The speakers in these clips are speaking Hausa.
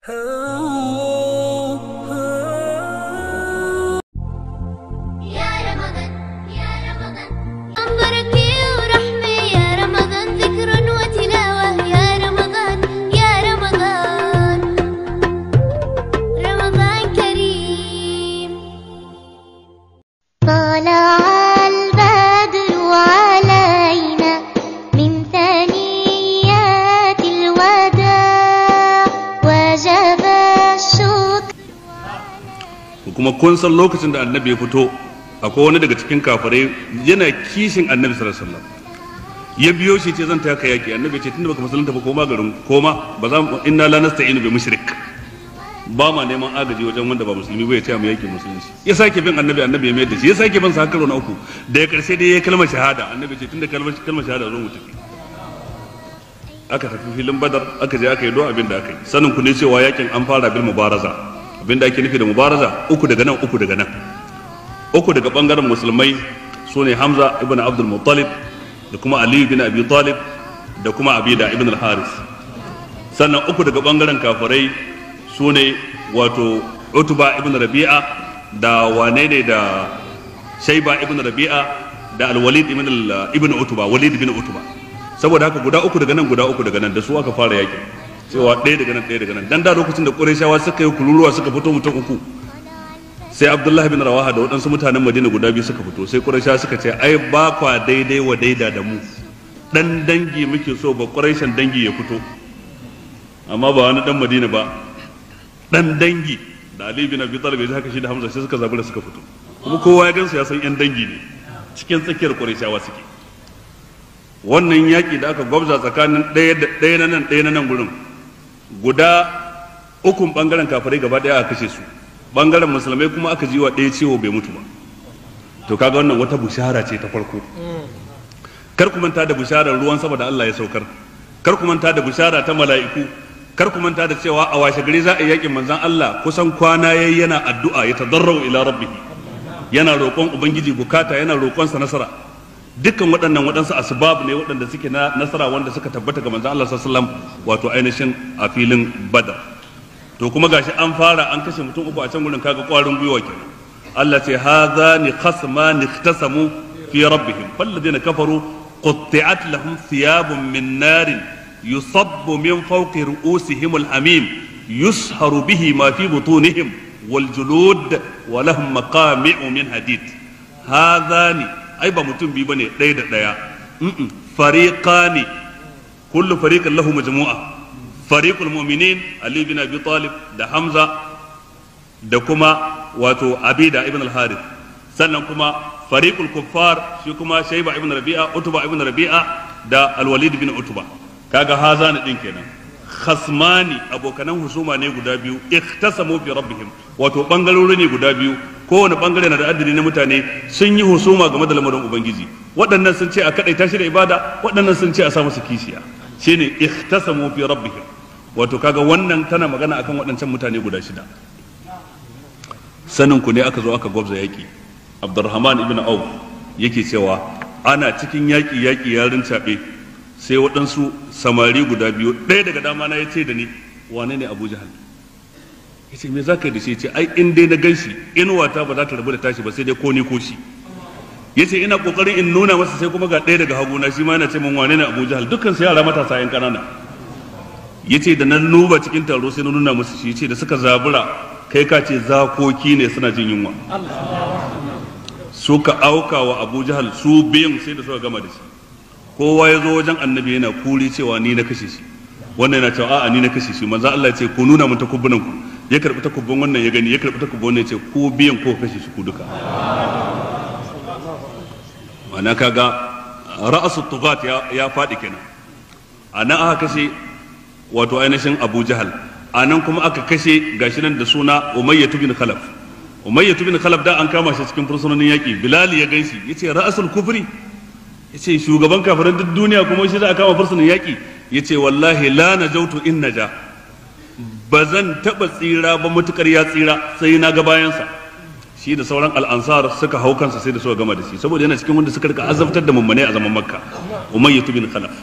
يا رمضان يا رمضان بركة ورحمة يا رمضان ذكر وتلاوة يا رمضان يا رمضان رمضان كريم. طلع البدر علينا من ثنيات الوداع وجب الشكر. Kuma kun san lokacin da annabi ya fito, akwai wani daga cikin kafirai yana kishin annabi sallallahu alaihi wasallam, ya biyo shi ce zan taya ka yaki. Annabi ce tunda baka musulunta ba koma garin koma, ba za mu inna la nasta'inu bi mushrik, ba ma neman agaji wajen wanda ba musulmi ba ya taya mu yaki musulunci. Ya sake bin annabi, annabi ya mayar da shi, ya sake bin sa har karo na uku. Da ya karshe dai ya kalmar shahada, annabi ce tunda kalmar shahada zo mu tafi. Aka tafi filin Badar, aka je aka yi don abin da aka yi. Sanin ku ne cewa yakin an fara bil mubaraza. Abin da ake nufi da mubaraza, uku daga nan, uku daga nan, uku daga bangaren musulmai su ne Hamza ibn Abdul Muttalib da kuma Ali ibn Abi Talib da kuma Abida ibn al-Haris. Sannan uku daga bangaren kafirai su ne wato Utba ibn Rabi'a da wane ne da Shaiba ibn Rabi'a da Al-Walid ibn Utba, Walid ibn Utba. Saboda haka guda uku daga nan, guda uku daga nan, da su aka fara yakin. Cewa ɗaya daga nan, ɗaya daga nan. Dan da lokacin da Qurayshawa suka yi kururuwa suka fito mutum uku, sai Abdullahi bin Rawaha da waɗansu mutanen Madina guda biyu suka fito, sai Qurayshawa suka ce ai ba kwa daidai wa daida da mu, dan dangi muke so ba Qurayshan dangi ya fito, amma ba wani dan Madina ba, dan dangi. Da Ali bin Abi Talib ya haka shi da Hamza sai suka zabura suka fito, kuma kowa ya gansu ya san yan dangi ne, cikin tsakiyar Qurayshawa suke. Wannan yaki da aka gwabza tsakanin ɗaya da ɗaya na nan, ɗaya na nan gurin, guda ukun bangaren kafirai gaba ɗaya aka kashe su, bangaren musulmai kuma aka ji wa ɗaya ciwo bai mutu ba. To kaga wannan wata bushara ce ta farko. Kar ku manta da busharar ruwan sama da Allah ya saukar, kar ku manta da bushara ta mala'iku, kar ku manta da cewa a washe gari za a yi yakin manzon Allah kusan kwana yayi yana addu'a, ya tadarrau ila rabbih, yana roƙon ubangiji bukata, yana roƙon sa nasara. Dukkan waɗannan waɗansu asbab ne waɗanda suke na nasara wanda suka tabbata ga manzon Allah sallallahu alaihi wasallam wato ainihin a filin Badar. To kuma gashi an fara an kashe mutum uku a can gurin, kaga ƙwarin gwiwa kenan. Allah ce hadhani khasman ikhtasamu fi rabbihim falladhina kafaru qutti'at lahum thiyabun min narin yusabbu min fawqi ru'usihim al-hamim yusharu bihi ma fi butunihim wal julud wa lahum maqami'u min hadid. Hadhani ai ba mutum biyu bane, ɗaya da ɗaya, fariqani, kullu fariqin lahu majmu'a. Fariqul mu'minin Ali bin Abi Talib da Hamza da kuma wato Abida ibn al-Harith. Sannan kuma fariqul kuffar shi kuma Shayba ibn Rabi'a, Utba ibn Rabi'a da Al-Walid ibn Utba. Kaga hazani din kenan, khasmani abokanan husuma ne guda biyu, ikhtasamu fi rabbihim, wato bangarori ne guda biyu, kowane bangare na da adadi na mutane, sun yi husuma game da lamarin ubangiji. Waɗannan sun ce a kadaita shi da ibada, waɗannan sun ce a sa musu kishiya, shine ikhtasamu fi rabbihim. Wato kaga wannan tana magana akan waɗancan mutane guda shida. Sanin ku ne aka zo aka gwabza yaki. Abdurrahman ibn Auf yake cewa ana cikin yaki, yaki ya rincaɓe, sai waɗansu samari guda biyu, ɗaya daga dama na ya ce da ni wane ne Abu Jahal? Ya ce me za ka yi da shi? Ya ce ai in dai na gan shi inuwata ba za ta rabu da tashi ba sai dai ko ni ko shi. Ya ce ina ƙoƙarin in nuna masa, sai kuma ga ɗaya daga haguna shi ma yana ce min wane ne Abu Jahal? Dukkan su yara matasa yan ƙanana. Ya ce da na nuba cikin taro sai na nuna musu shi. Ya ce da suka zabura kai ka ce zakoki ne suna jin yunwa, suka auka wa Abu Jahal su biyun sai da suka gama da shi. Kowa ya zo wajen annabi yana kuri cewa ni na kashe shi, wannan yana cewa a'a ni na kashe shi. Manzo Allah ya ce ku nuna mun takubbunan ku. Ya karbi takubbun wannan ya gani, ya karbi takubbun wannan ya ce ku biyan ko kashe shi ku duka. Ma'ana kaga ra'asu tughat ya faɗi kenan. Anan aka kashe wato ainihin Abu Jahal, anan kuma aka kashe gashi nan da suna Umayyah bin Khalaf. Umayyah bin Khalaf da an kama shi cikin fursunonin yaki, Bilal ya ganshi yace ra'asul kufri, yace shugaban kafiran duk duniya kuma shi za a kama fursunan yaki. Yace wallahi la najautu in naja, ba zan taba tsira ba mutukar ya tsira sai na ga bayansa. Shi da sauran al'ansar suka hau kansa sai da suka gama da shi, saboda yana cikin wanda suka rika azabtar da mummune a zaman Makka, Umayyah bin Khalaf.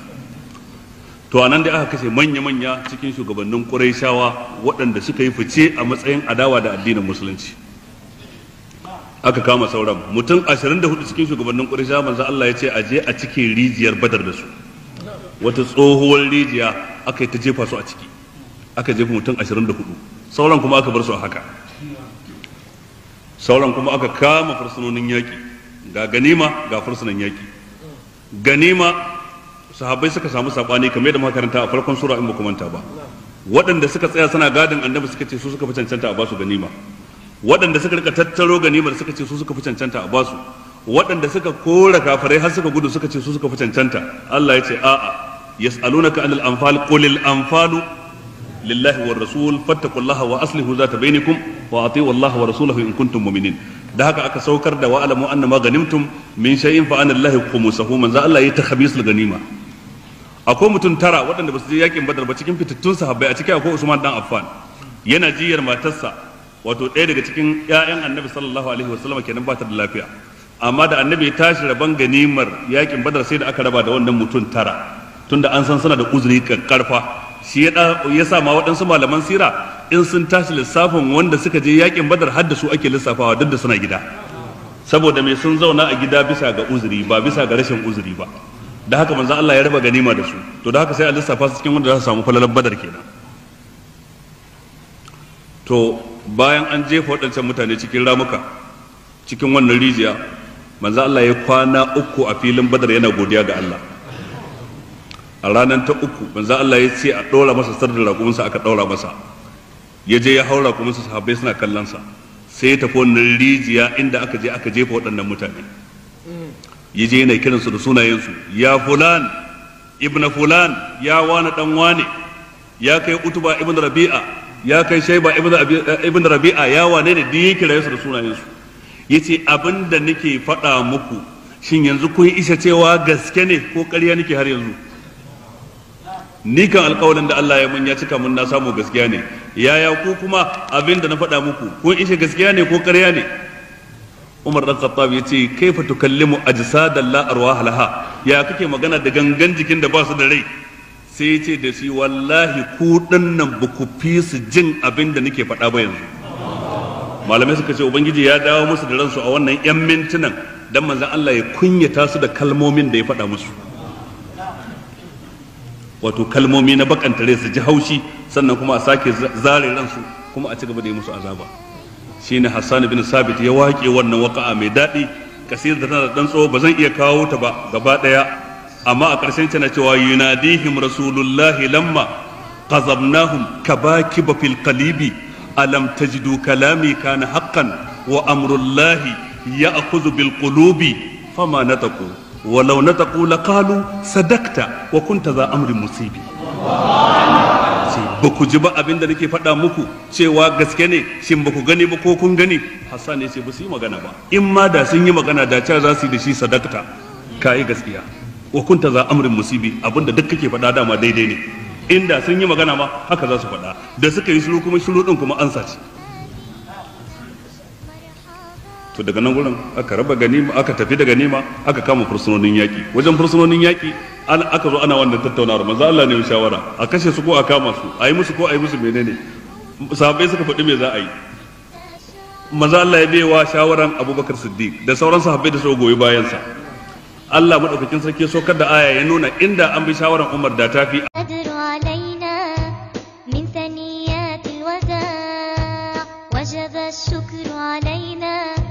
To anan dai aka kashe manya-manya cikin shugabannin Qurayshawa waɗanda suka yi fice a matsayin adawa da addinin musulunci. Aka kama sauran mutum 24 cikin shugabannin Qurayshawa. Manzo Allah ya ce a je a cike rijiyar Badar da su, wata tsohuwar rijiya, aka yi ta jefa su a ciki, aka jefa mutum 24, sauran kuma aka bar su a haka. Sauran kuma aka kama fursunonin yaƙi, ga ganima ga fursunan yaƙi. Ganima sahabbai suka samu sabani, kamar yadda muka karanta a farkon sura in ba ku manta ba. Waɗanda suka tsaya suna gadin annabi suka ce su suka fi cancanta a basu ganima, waɗanda suka rika tattaro ganimar suka ce su suka fi cancanta a basu, waɗanda suka kora kafirai har suka gudu suka ce su suka fi cancanta. Allah ya ce a'a, yas'alunaka anil anfal qulil anfalu lillahi war rasul fattaqullaha wa aslihu zata bainakum wa ati'u Allah wa rasulahu in kuntum mu'minin. Da haka aka saukar da wa'lamu anna ma ghanimtum min shay'in fa anna lillahi khumsuhu. Manzo Allah ya takhmisul ganima. Akwai mutum tara waɗanda ba su je yakin Badar ba cikin fitattun sahabbai, a cikin akwai Usman dan Affan, yana jiyar matarsa, wato ɗaya daga cikin ƴaƴan Annabi sallallahu alaihi wasallam kenan, ba ta da lafiya. Amma da Annabi ya tashi raban ganimar yakin Badar, sai da aka raba da wannan mutum tara, tunda an san suna da uzuri karfa. Shi ya sa ma waɗansu malaman sira in sun tashi lissafin wanda suka je yakin Badar, har da su ake lissafawa duk da suna gida. Saboda mai? Sun zauna a gida bisa ga uzuri, ba bisa ga rashin uzuri ba. Da haka manzo Allah ya raba ganima da su. To da haka sai a lissafa su cikin wanda za su samu falalar Badar kenan. To bayan an jefa waɗancan mutane cikin ramuka cikin wannan rijiya, manzo Allah ya kwana 3 a filin Badar yana godiya ga Allah. A ranar ta uku manzo Allah ya ce a ɗora masa sardin raƙuminsa, aka ɗora masa, ya je ya haura raƙuminsa, sahabbai suna kallon sa, sai ya tafi wannan rijiya inda aka je aka jefa waɗannan mutane. Ya je yana kiransu da sunayensu: ya fulan ibn fulan, ya wani dan wane, ya kai Utuba ibn Rabi'a, ya kai Shaiba ibn Rabi'a, ya wane ne. Duk ya kira su da sunayensu, yace abinda nake faɗa muku, shin yanzu kun isa cewa gaske ne ko ƙarya nake har yanzu? Ni kan alƙawarin da Allah ya mun ya cika mun, na samu, gaskiya ne. Yaya ku kuma, abin da na faɗa muku, kun ishe gaskiya ne ko ƙarya ne? Umar dan Khattab ya ce: kaifa tukallimu ajsadan la arwaha laha? Ya kake magana da gangan jikin da ba su da rai? Sai ya ce da shi: wallahi ku dinnan ba ku fi su jin abin da nake faɗa ba yanzu. Malamai suka ce ubangiji ya dawo musu da ransu a wannan yan mintunan dan manzon Allah ya kunyata su da kalmomin da ya faɗa musu, wato kalmomi na bakanta rai, su ji haushi, sannan kuma a sake zare ransu kuma a ci gaba da yi musu azaba. Shine Hassan bin Sabit ya waƙe wannan waƙa mai daɗi. Kasir da tana da ɗan tsawo, ba zan iya kawo ta ba gaba ɗaya, amma a ƙarshen tana cewa: yunadihim rasulullahi lamma qazabnahum kabakiba fil qalibi, alam tajidu kalami kana haqqan wa amrullahi ya'khudhu bil qulubi, fama nataqu walau nataqu laqalu sadakta wa kunta za amrin musibi. Ba ku ji ba abin da nake faɗa muku cewa gaske ne? Shin ba ku gani ba ko kun gani? Hassan ya ce ba su yi magana ba, in ma da sun yi magana da cewa za su yi da shi: sadakta, ka yi gaskiya, wa kunta za amrin musibi, abinda duk kake faɗa dama daidai ne. Inda sun yi magana ma haka za su faɗa. Da suka yi shiru kuma, shiru din kuma ansa ce. To daga nan gurin aka raba ganima, aka tafi da ganima, aka kama fursunonin yaki. Wajen fursunonin yaki aka zo ana wannan tattaunawar. Manzo Allah ne ya shawara a kashe su ko a kama su, a yi musu ko a yi musu menene. Sahabbai suka faɗi me za a yi. Manzo Allah ya baiwa shawaran Abubakar Siddiq da sauran sahabbai da suka goyi bayan sa. Allah madaukakin sarki saukar da aya ya nuna inda an bi shawaran Umar da tafi. بدر علينا من ثنيات الوداع، وجب الشكر علينا.